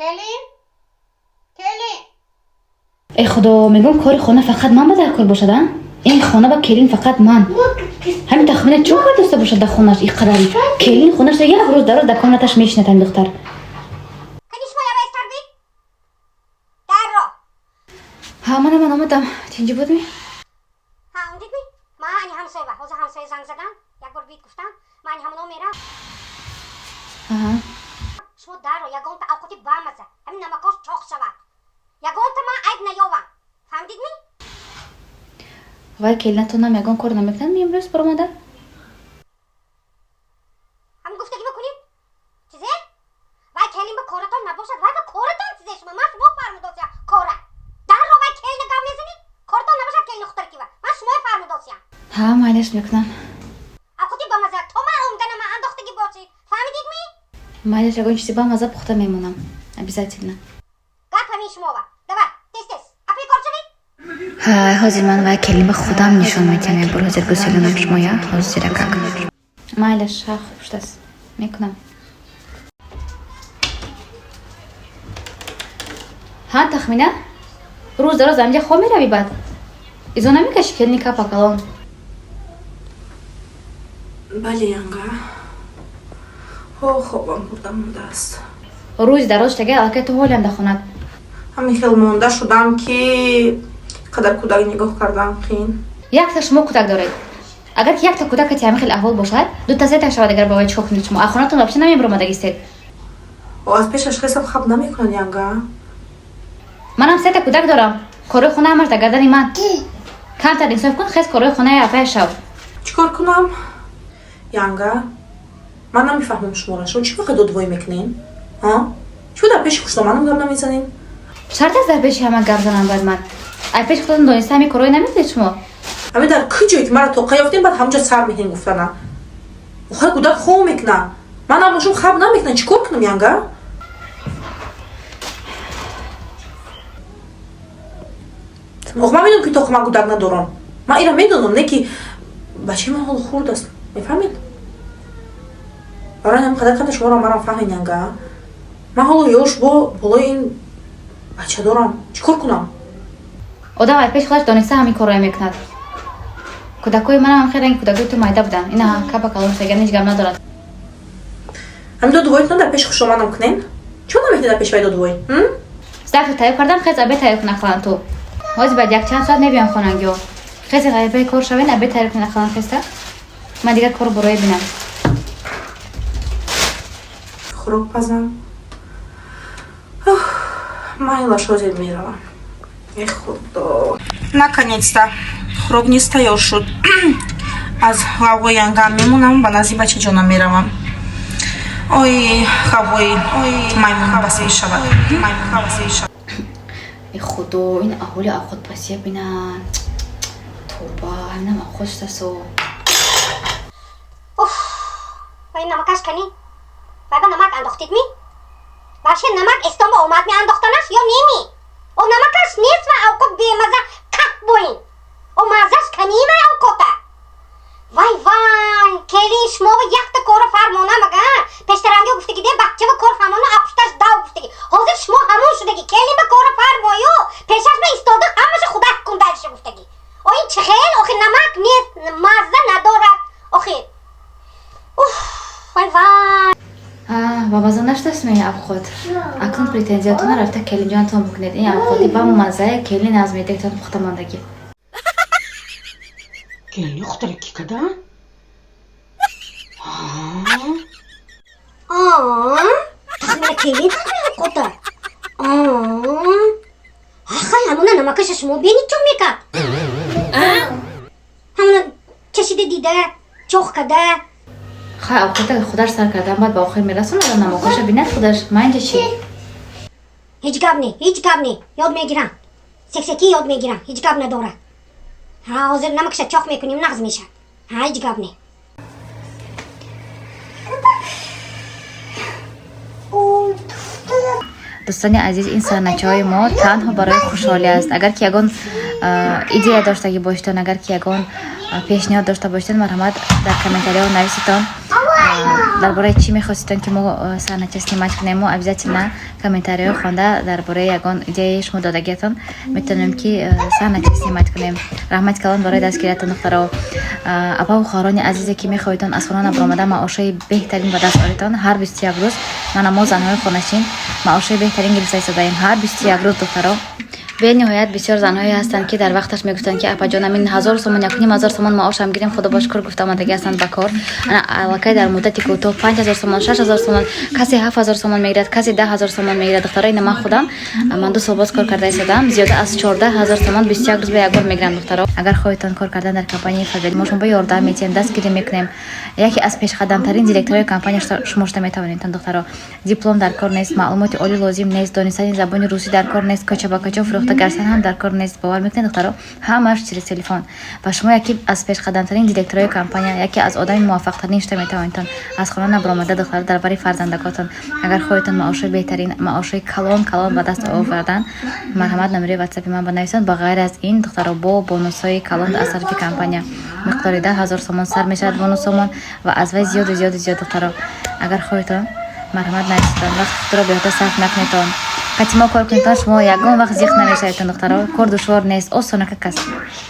Келин, келин. Э худо, мегӯм, кори хона фақат ман ба дар кор бошад, а? Ин хона ба келин фақат ман. Ҳамин тахмина чо кор доста бошад дар хонаш и қадари? Келин хонаш як рӯз дар рӯз дар комнаташ мешинад ҳамин духтар. Кани шумо ява истарби дарро. Ҳа, мана ман омадам. Тинҷи будми? Ҳа, омдидми? Ман ани ҳамсоя, ҳозир ҳамсоя занг задан, як бор бит гуфтам, ман ани ҳамоно мерам. Аҳа. Шумо дарро ягонта авқоти бамаза, ҳамин намакош чоқ шавад, ягонта ман айб наёвам, фаҳмидидми? Вай келинатонам ягон кор намекунад ми имрӯз баромада? Ҳамин гуфтагӣ бикунед чизе, вай келин ба коратон набошад, вай ба коратон чизе. Шумо, ман шумо фармудосия кора дарро, вай келина гап мезанед, коратон набошад, келини хутаркива, ман шумоя фармудосиям. Ҳа, майлаш, мекунам. Авқоти бамаза то ман омданама андохтагӣ бошед, фаҳмидидми? Майлаш, ягон чизи бамаза пухта мемонам обязательно. Гап ҳамин шумова. Давай, тез тез апи кор шавед. Ҳай, ҳозир ман вай келин ба худам нишон медиҳам. Як бор ҳозир гӯселонам шумоя, ҳозира как. Майлаш, ҳа, хуб шудааст, мекунам. Ҳа, Тахмина, рӯз дароз амҷа хоб меравӣ, баъд изо намекашӣ, келини капа калон? Бале, янга. Ҳо, хобам бурда мондааст. Рӯзи дароз шага, аллакай ту ҳолиам дар хонат. Ҳамин хел монда шудам, ки қадар кӯдак нигоҳ кардан қиин. Якта шумо кӯдак доред. Агар ки якта кӯдак кати ҳамин хел аҳвол бошад, дута сета шавад агар, ба вай чикор кунед шумо? А хонатон вообще намебиромадагистед. О, аз пешаш хесам хаб намекунад, янга. Манам сета кӯдак дорам, корҳои хона ҳамаш дар гардани ман. Камтар инсоф кун, хез, корҳои хонаи афая шав. Чӣ кор кунам, янга? Ман намефаҳмам шуморо. Шумо чӣ вақт додвоӣ мекунен? Ҳа, чӣ дар пеши хушдоманам гап намезанем? Шарт аст дар пеши ҳама гап занам баъд ман? Ай пеши худатон дониста ҳамин корҳое намекунед шумо. Ҳамин дар куҷое ки мара тоқа ёфтем, баъд ҳамҷо сар мекунем гуфтана. Охай, кӯдак хоб мекуна, ман набошам, хаб намекуна. Чӣ кор кунам, янга? Ох, ман медонам, ки тоқа ман кӯдак надорам, ман ира медонам, не ки бачаи ман ҳоло хурд аст, мефаҳмед? Барои ҳамин қадар қадар шуморо марам фаҳмед, янга. Ман ҳоло ёш бо болои ин бача дорам, чӣ кор кунам? Одам ай пеши худаш дониста ҳамин корҳое мекунад. Кӯдакҳои манам хел ранги кӯдакҳои ту майда буданд, ина капа калон шудаган, ҳеҷ гап надорад. Ҳамин додувоитон дар пеши хушомадам кунен? Чӣ намекунед дар пеши вай додувой? Завтра тайёр кардам, хез, обед тайёр кун ақлан ту. Ҳозир баъд якчанд соат мебиём хонангиҳо. Хези, ғайбаи кор шавен, обед тайёр кунед ақлан, хеста, ман дигар кору борое бинам. Хӯрок пазам? Майлаш, ҳозир меравам. Э худо, наконец-то хӯрок низ тайёр шуд. Аз ғавғои янгам мемонам, ба назди бачаҷонам меравам. Ой, ғавғои маймун бас мешавад. Э худо, ин аҳоли авқотпасия бинан, тоба, ҳаминам авқот шудасо. Уф, вай намакаш кани? Вай ба намак андохтидми? Вообще намак эстома омад ми андохтанаш ё неми? О, намакаш нест ва авқот бемаза кап боин. О, мазаш кани вай авқота? Вай, вай, келин, шумова якта кора фармонам, ага пештарангио гуфтаги де, баччава кор фармона, а пушташ дав гуфтаги. Ҳозир шумо ҳамон шудаги, келин ба кора фармою, пешаш ба истода, ҳамаша худак кун дальше гуфтаги. О, ин чӣ хел? Охи, намак нест, мазза надорад охи. Уф, вай, вай. Ба маза нашудастми авқот? Акнун претензиятонро рафта келинҷонатон бикунед. Ин авқоти ба маззае келин аз метектон пухта мондагӣ. Келини хутара ки када? Тахмина, келин авқота ахай, ҳамона намакаша шумо бенид, чо мекард? Ҳамона чашида, дида, чоқ када. Хай, авқота худаш сар кардан, баъд ба охир мерасонад, намокаша бинад худаш. Ман инҷа чӣ? Ҳеҷ гап не, ҳеҷ гап не, ёд мегирам, сексекӣ ёд мегирам, ҳеҷ гап надорад. Ҳа, ҳозир намакша чоқ мекунем, нағз мешавад. Ҳа, ҳеҷ гап не. Дӯстони азиз, ин саҳначаҳои мо танҳо барои хушҳолӣ аст. Агар ки ягон идея доштагӣ бошедон, агар ки ягон пешниҳод дошта бошедон, марҳамат, дар комментариҳо нависитон. Дар бораи чӣ мехоститон, ки мо саҳнача снимать кунем, мо обязательно комментариҳо хонда, дар бораи ягон идеяи шумо додагиятон метавонем, ки саҳнача снимать кунем. Раҳмати калон барои дастгириятон, духтаро. Апаву хоҳарони азизе, ки мехоҳедон аз хона набаромада маошҳои беҳтарин ба даст оритон, ҳар 21 рӯз мана мо, занҳои хонашин, маошҳои беҳтарин гирифта истодаем ҳар 21 рӯз, духтаро. Бениҳоят бисёр занҳое ҳастанд, ки дар вақташ мегуфтанд, ки апаҷон, амин 1000 сомон, 1500 сомон маошам гирем, худо ба шукр, гуфта омадагӣ ҳастанд ба кор. Ана аллакай дар муддати кӯтоҳ 5000 сомон, 6000 сомон, касе 7000 сомон мегирад, касе 10 000 сомон мегирад. Духтаро, ина ман худам, ман 2 сол боз кор карда истодам, зиёда аз 14 000 сомон 21 рӯз ба як бор мегирам. Духтаро, агар хоҳедтон кор кардан дар компанияи Фаберлик, мо шумо ба ёрдам метиҳем, дастгирӣ мекунем. Яке аз пешқадамтарин директорҳои компания шумо шуда метавонед, духтаро. Диплом дар кор нест, маълумоти олӣ лозим нест, донистани забони русӣ дар кор нест, кӯча ба кӯча фурӯхта гаштан ҳам дар кор нест. Бовар мекунед, духтаро, ҳамааш через телефон. Ва шумо яке аз пешқадамтарин директорҳои компания, яке аз одами муваффақтарин шуда метавонедтон аз хона набаромада, духтаро, дар бари фарзандакотон. Агар хоҳедтон маошҳои беҳтарин, маошҳои калон калон ба даст овардан, марҳамат, номери ватсапи ман банависанд. Ба ғайр аз ин, духтаро, бо бонусҳои калон аз тарафи компания, миқдори 10 000 сомон сар мешавад бонусомон ва аз вай зиёду зиёду зиёд. Духтаро, агар хоҳедтон, марҳамат, нависитон. Вақти худро беҳуда сарф накунедтон, қати мо кор кунедтон, шумо ягон вақт зиқ намешаведтон. Духтаро, кор душвор нест, осонака касб.